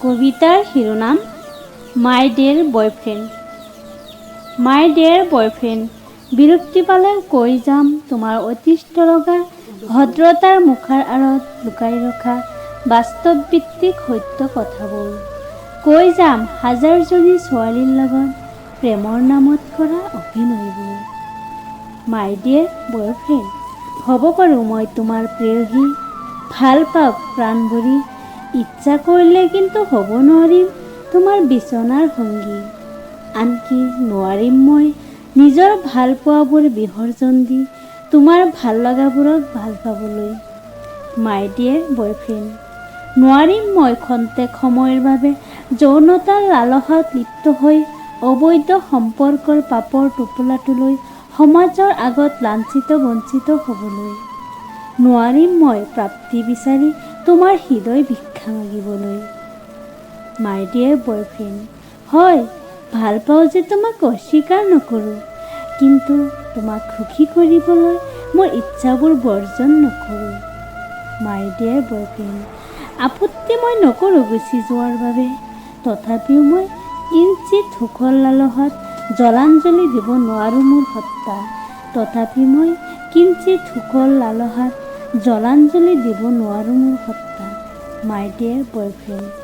কবিতাৰ শিৰোনাম my dear boyfriend. My dear boyfriend, বিৰক্তি পালে কৈ যাম তোমাৰ অতিষ্ঠ লগা ভদ্ৰতাৰ মুখাৰ আঁৰত লুকাই ৰখা বাস্তৱভিত্তিক সত্য কথাবোৰ। কৈ যাম হাজাৰজনী ছোৱালীৰ লগত প্ৰেমৰ নামত কৰা অভিনয়বোৰ। মাই ডিয়েৰ বয়ফ্ৰেণ্ড, হ'ব পাৰোঁ মই তোমাৰ প্ৰেয়সী, ভাল পাওঁ প্ৰাণ ভৰি, ইচ্ছা কৰিলে কিন্তু হ'ব নোৱাৰিম তোমাৰ বিচনাৰ সংগী। আনকি নোৱাৰিম মই নিজৰ ভালপোৱাবোৰ বিসৰ্জন দি তোমাৰ ভাল লগাবোৰক ভাল পাবলৈ। মাই ডিয়েৰ বয়ফ্ৰেণ্ড, নোৱাৰিম মই খন্তেক সময়ৰ বাবে যৌনতাৰ লালসাত লিপ্ত হৈ অবৈধ সম্পৰ্কৰ পাপৰ টোপোলাটোলৈ সমাজৰ আগত লাঞ্ছিত বঞ্চিত হ'বলৈ। নোৱাৰিম মই প্ৰাপ্তি বিচাৰি তোমাৰ হৃদয় ভিক্ষা মাগিবলৈ। মাই ডিয়েৰ বয়ফ্ৰেণ্ড, হয়, ভাল পাওঁ যে তোমাক অস্বীকাৰ নকৰোঁ, কিন্তু তোমাক সুখী কৰিবলৈ মোৰ ইচ্ছাবোৰ বৰ্জন নকৰোঁ। মাই ডিয়েৰ বয়ফ্ৰেণ্ড, আপত্তি মই নকৰোঁ গুচি যোৱাৰ বাবে, তথাপিও মই কিঞ্চিত সুখৰ লালসাত জলাঞ্জলি দিব নোৱাৰোঁ মোৰ সত্তা। তথাপি মই কিঞ্চিত সুখৰ লালসাত জলাঞ্জলি দিব নোৱাৰোঁ মোৰ সত্তা। My dear boyfriend.